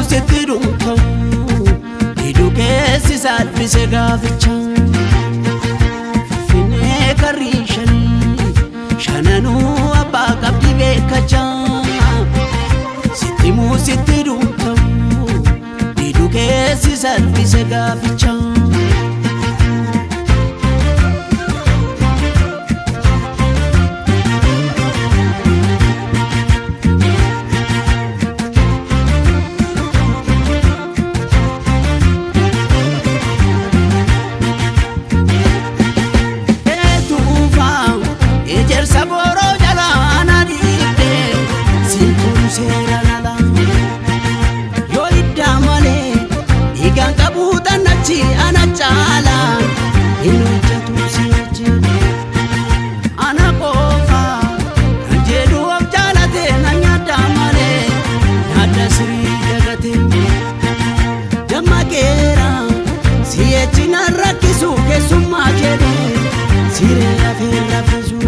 Sitti dhumta'u hidhu keessi salphise gaaficha. Finfinnee karri shanii shananuu abbaa qabdi beekacha. Sitti muu sitti dhumta'u hidhu keessi salphise gaaficha. Eetuufaa ejersa boroo jalaa na dhiibdee sintuun seeraan ala. Yoo iddaa malee dhiigaan qabuu xannachi ana caala hin hojjetu si wajjin. Ana qofa kan jedhu of jaalate na nyaadda malee nyaadda sirii dagate. Dammaqeera si'echi na rakkisu keessummaa jedhe siree lafee raffisu.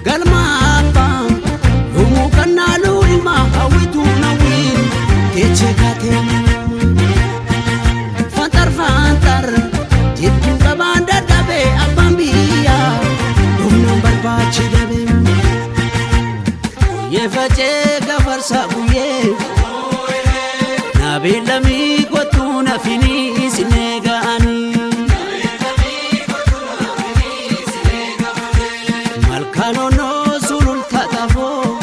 Galma abbaa yoomuu kannaaluu ilma hawwitu nawwiin teechee kaatee. Fantar fantar jettuu qabaan dadhabee abbaan biyyaa dhumnaan barbaachi dhabe. Guyyee facee gafarsa guyyee naabeellamii kottuu nafinii sinee ga'anii. Malkaanonoo sululta xafoo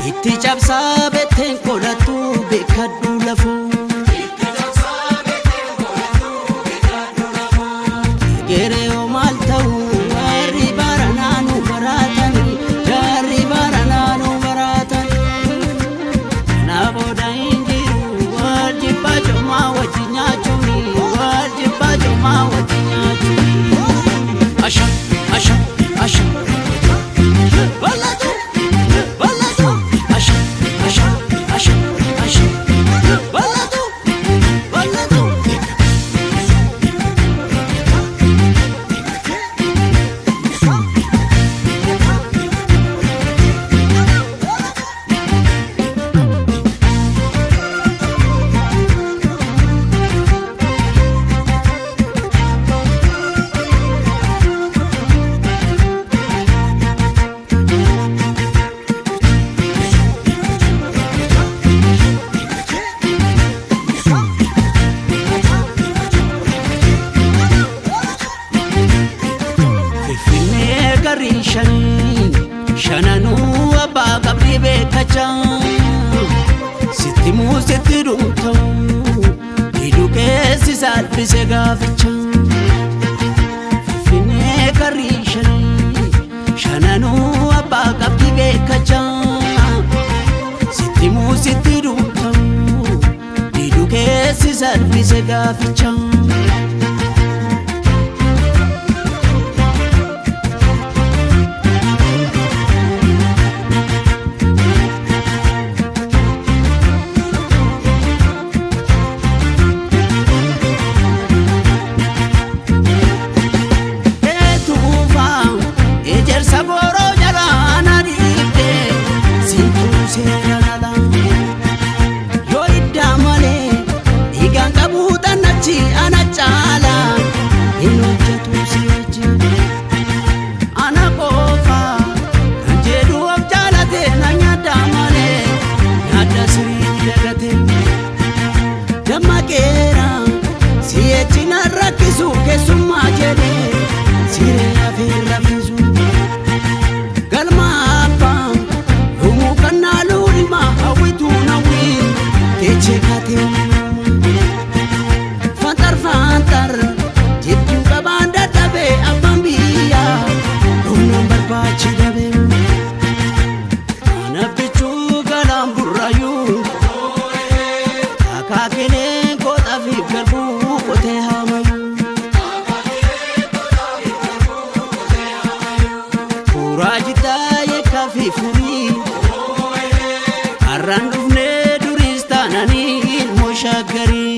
itti cabsaa beekteen qolattuu beekadhu lafoo. Egeree hoo maal ta'u warri baranaa nu baratanii jaarri baranaa nu baratanii. Kana booda hin jiru wal jibbaa coomaa wajji nyaachuuni wal jibbaa coomaa wajji nyaachuuni. Asha asha asha. Balatu balatu asha asha asha asha balatu balatu. Finfinnee garri shanii shananuu abbaa qabdi beekacha. Sitti muu sitti dhumta'u hidhu keessi salphise gaaficha. Finfinnee garri shanii shananuu abbaa qabdi beekacha. Sitti muu sitti dhumta'u hidhu keessi salphise gaaficha. Eetuufaa ejersa boroo jalaa na dhiibdee sintuu seeraan ala. Yoo iddaa malee dhiigaan qabuu xannachi ana caala hin hojjetu si wajjin. Ana qofa kan jedhu of jaalate na nyaadda malee nyaadda sirii dagate. Dammaqeera si'echi na rakkisu keessummaa jedhe siree lafee raffisu. Galma abbaa yoomuu kannaaluu ilma hawwitu nawwiin teechee kaatee. Fantar fantar jettuu qabaan dadhabee abbaan biyyaa dhumnaan barbaachi dhabe. Ana bichuu galaan burrayyuu akaakileen kootaa fi garbuu qotee haamayu. Suuraa jiddaa yeekkaa fi furii har'aan dhufnee duriis taananii ilmoo shaggarii.